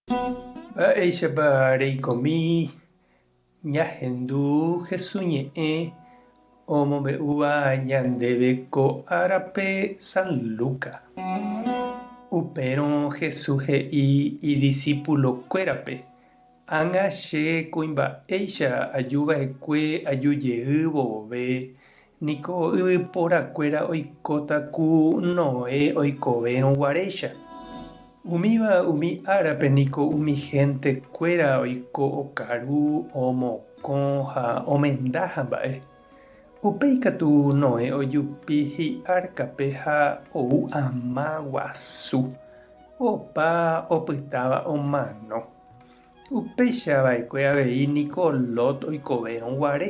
Mba'éichapa reikomi ñahendu Hesu ñe'ẽ omombe'úva ñandéve ko árape San Luca. Upérõ Jesús he'i idisípulokuérape, Ág̃a che kuimba'éicha aju va'ekue aju jey vove, niko yvyporakuéra oikóta ku Noé oikovérõ guaréicha. Umíva umi árape niko umi hénte kuéra oiko okaru, omokõ ha omenda hamba'e. Upéi katu Noé ojupi hi'árkape ha ou ama guasu, opa opytáva omano. Upéicha va'ekue avei niko Lot oikovérõ guare,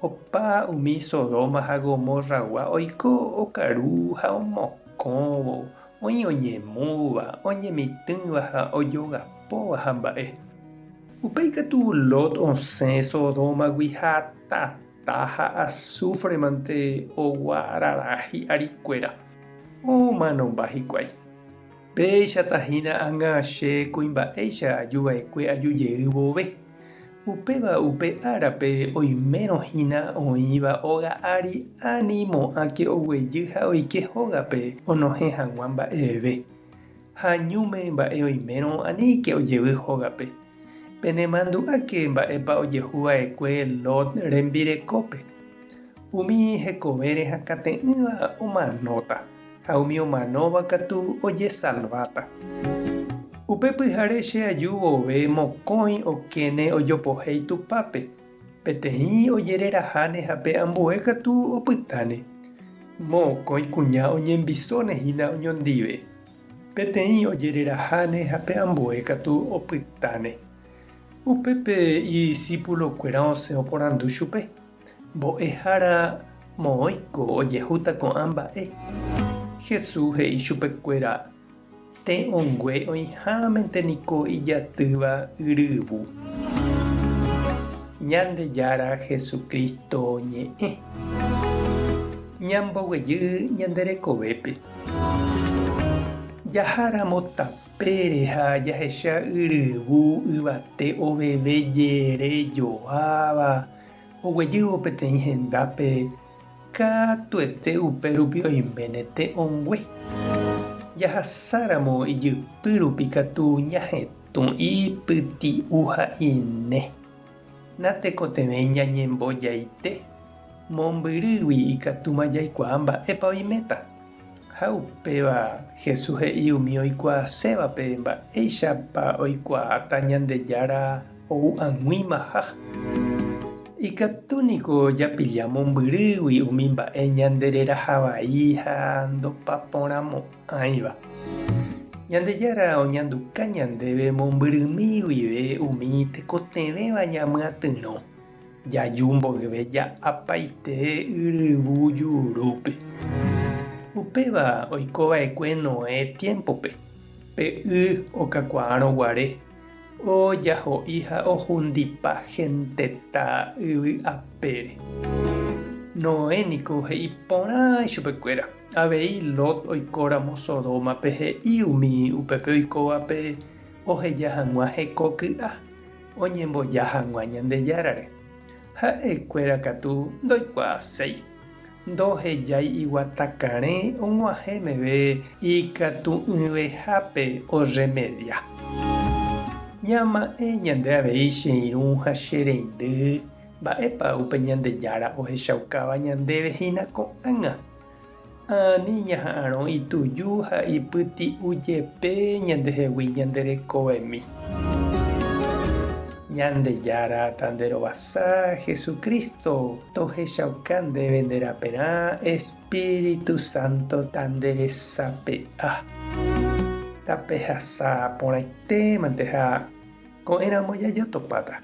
opa umi Sodoma ha Gomorragua oiko okaru ha omokõvo, oĩ oñemúva, oñemitỹva ha ojogapóva hamba'e. Upéi katu Lot osẽ Sodómagui ha tata ha asúfremante oguarara hi'arikuéra, omanomba hikuái. Péichata hína ág̃a che kuimba'éicha aju va'ekue aju jey vove. Upéva upe árape oimérõ hína oĩva óga ári ani mo'ãke oguejy ha oike hógape onohẽ hag̃ua mba'eve. Ha ñúme mba'e oimérõ aníke ojevy hógape. Penemandu'áke mba'épa ojehu va'ekue Lot rembirekópe. Umi hekovére hakate'ỹva omanóta. Ha umi omanóva katu ojesalváta. Upe pyhare che aju vove mokõi okéne ojopohéi tupápe, peteĩ ojereraháne ha pe ambue katu opytáne. Mokõi kuña oñembisóne hína oñondive, peteĩ ojereraháne ha pe ambue katu opytáne. Upépe idisípulokuéra osẽ oporandu chupe. Mbo'ehára moõiko ojehúta ko'ã mba'e? Jesús he'i chupekuéra, Te'õngue oĩhámente niko ijatýva yryvu. Ñandejára Jesucristo ñe'ẽ. Ñamboguejy ñande rekovépe. Jaháramo tapére ha jahecha yryvu yvate oveve jere joáva, Oguejývo peteĩ hendápe katuete upérupi oiméne te'õngue. Jahasáramo ijypýrupi katu ñahetũ ipyti'u ha ine. Natekotevẽi ñañembojaite, mombyrýgui ikatúma jaikuaa mba'épa oiméta. Ha upéva Jesús he'i umi oikuaasévape mba'éichapa oikuaáta Ñandejára ou ag̃uimaha. Ikatu niko japilla mombyrýgui umi mba'e ñandereraha vai ha ndopaporãmo'ãiva. Ñandejára oñanduka ñandéve mombyrymi guive umi tekotevẽva ñamyatyrõ. Jaju mboyve ja'apaite yryvu jurúpe. Upéva oiko va'ekue Noé tiémpope, pe y okakuaárõ guare, ojaho'i ha ohundipa henteta yvy apére. Noé niko he'i porã ichupekuéra, avei Lot oikóramo Sodómape he'i umi upépe oikóvape oheja hag̃ua heko ky'a. oñemboja hag̃ua Ñandejárare. Ha'ekuéra katu ndoikuaaséi, ndohejái iguatakarẽ og̃uahẽ meve ikatu'ỹvehápe orremedia. Ñama'ẽ ñande avei che irũ ha che reindy mba'épa upe Ñandejára ohechaukáva ñandéve hína ko'ág̃a. Ani ñaha'arõ ituju ha ipyti'u jepe ñandehegui ñande rekovemi. Ñandejára tanderovasa, Jesucristo tohechauka ndéve nde raperã, Espíritu Santo tanderesape'a. Tapehasa porãitémante ha ko'ẽramo jajotopáta.